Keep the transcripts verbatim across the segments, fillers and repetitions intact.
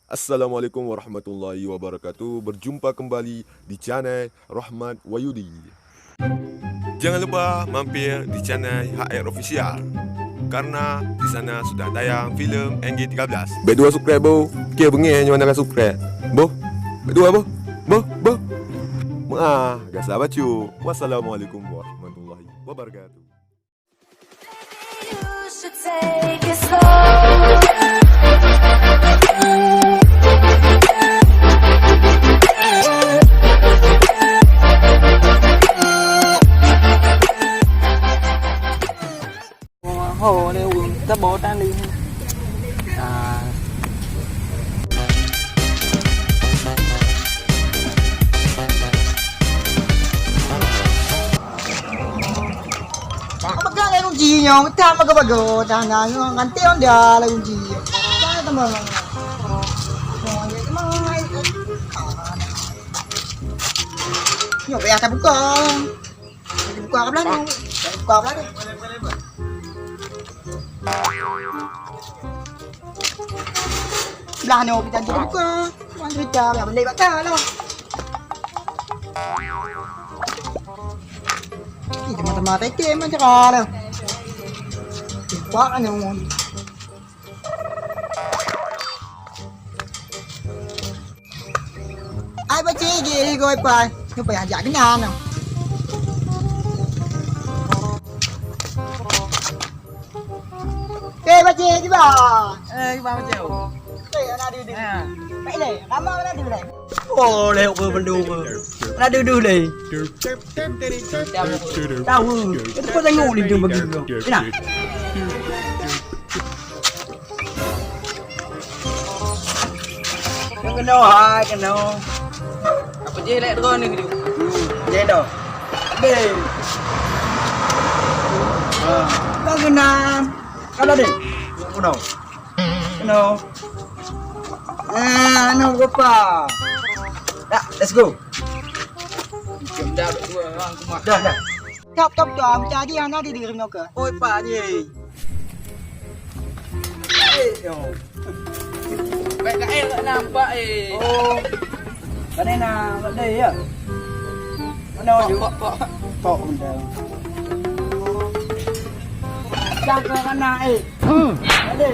Assalamualaikum warahmatullahi wabarakatuh. Berjumpa kembali di channel Rahmat Wayudi. Jangan lupa mampir di channel H R Official, karena di sana sudah tayang filem N G tiga belas. Bèk dua subscribe, boh. Keu beungèh nyoe hana subscribe. Boh. Bèk dua, boh. Boh, boh. Meu'ah, gasa bacut. Wassalamualaikum warahmatullahi wabarakatuh. Ho lé ureueng teubo tan lé. Ah. Peugah lé kunci nyoe, tak bagoe-bagoe, tak na nyoe, nganti onda lé kunci. Jangan teuma. Nyoe payah tabuka. Buka ka blah nyoe. Buka ka blah nyoe. Blah nyoe kita jadi buka. Wan cerita blah bendek bak ka lah. Ih, teman-teman, tak ikut macam mana lah. Buka kan nyoe. Ai, pacé gé lé goi pai. Nyoe payah jak keunan. Eh, pacé, kiban? Eh, kiban pacé? Eh, anak dudu. Ha. Baik lé, ramai anak dudu lé. Oh, lé, aku bendung. Anak dudu lé. Tahu. Itu kau tengok lé, dia bagi kau. Nah. Keunoe hai, keunoe. Apa jih lek droe ni keuju? Hmm, jih dah. Deh. Ha. Kau keunan. Kau dah deh. Keunoe. Keunoe. Ah, no gopa. Dah, let's go. Jom dah dua orang rumah. Dah, dah. Top, top, top. Mencari anak di diri mereka. Oi, Pak Haji. Eh, yo. Baik, tak eh, nampak eh. Oh. Mana nak? Tak ada ya? Mana? Pok, pok, pok. Pok benda. Sangka mana eh? Hmm. Ada.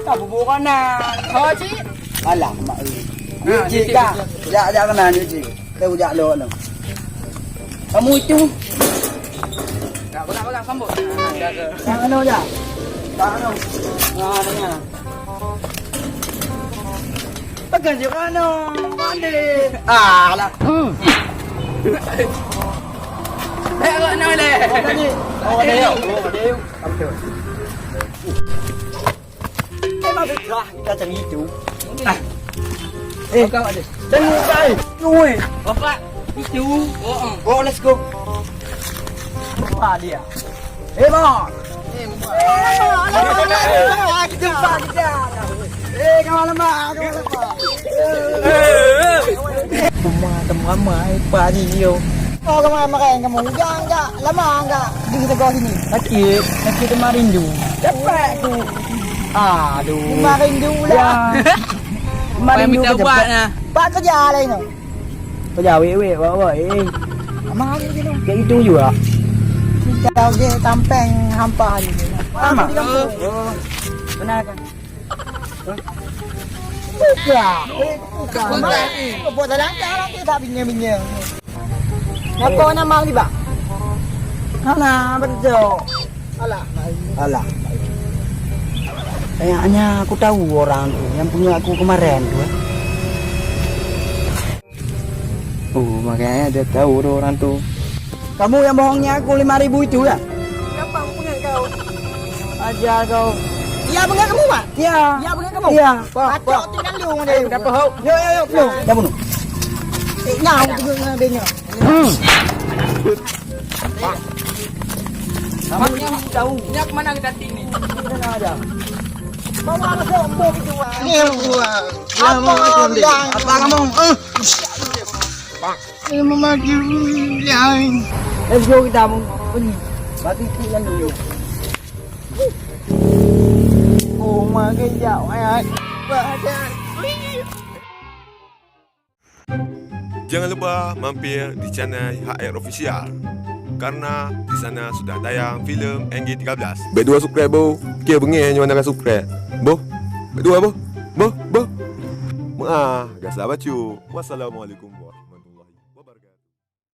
Tak bubur kanan. Oh, cik. Alah, mak eh. Ni cik kah? Jak, jak kena ni cik. Tahu jak lo lo. Kamu itu. Tak pegang-pegang sambut. Tangan lo jak. Tangan lo. Ah, ni ah. Pegang je kan lo. Mandi. Ah, alah. Hmm. Baik, lo ni le. Oh, ada yuk. Oh, ada yuk. Apa tu? Memang susah kita cari itu. Ah. Eh, kau ada. Tengok kai. Oi. Bapak, itu. Oh, oh. Oh, let's go. Apa dia? Eh, bang. Eh, bang. Eh, kita, kita. Eh, kawan lemak, kawan lemak. Eh, eh. Rumah teman ramai, Pak Haji, yo. Oh, kamu makan kamu. Jangan, jangan. Lama enggak di tegur sini? Sakit, sakit teman rindu. Cepat tu. Aduh. Teman rindu lah. Ya. Teman rindu minta ubat nah. Pak kerja lain tu. Kerja wek-wek, wek-wek, eh. Aman aja sini. Kayak itu juga. Kita lagi tampeng hampa aja sini. Sama. Oh. Benar kan? Buka. Eh, buka. Buka. Buat dalam cara kita binyang-binyang. Napa nama ni, Bang? Hana, betul. Alah, alah. Kayaknya aku tahu orang tu yang punya aku kemarin tu, eh. Oh, makanya dia tahu tu orang tu. Kamu yang bohongnya aku lima ribu itu, ya? Siapa aku punya kau? Ajar kau. Ya, benar kamu, Mak? Ya. Ya, benar kamu? Ya. Pak, Pak. Acok tu nandung dia. Eh, kenapa, Hok? Yo, yo, yo, yo. Dah bunuh. Eh, nah, aku tengok dengan dia ni. Hmm. Kamu ni tahu. Nyak mana kita ni? Mana ada? Bawa masuk bom itu, Wan. Ni, Wan. Apa bilang? Apa kamu? Eh. Ini memakai bilang. Let's go, kita mau pergi. Mati tu kan dulu. Oh, Jangan lupa mampir di channel H R Official, karena di sana sudah tayang filem N G tiga belas. Bèk dua subscribe boh. Oke, beungéh nyoe hana subscribe. Boh. Bèk dua boh. Boh, boh. Meu'ah, gasa bacut. Wassalamualaikum.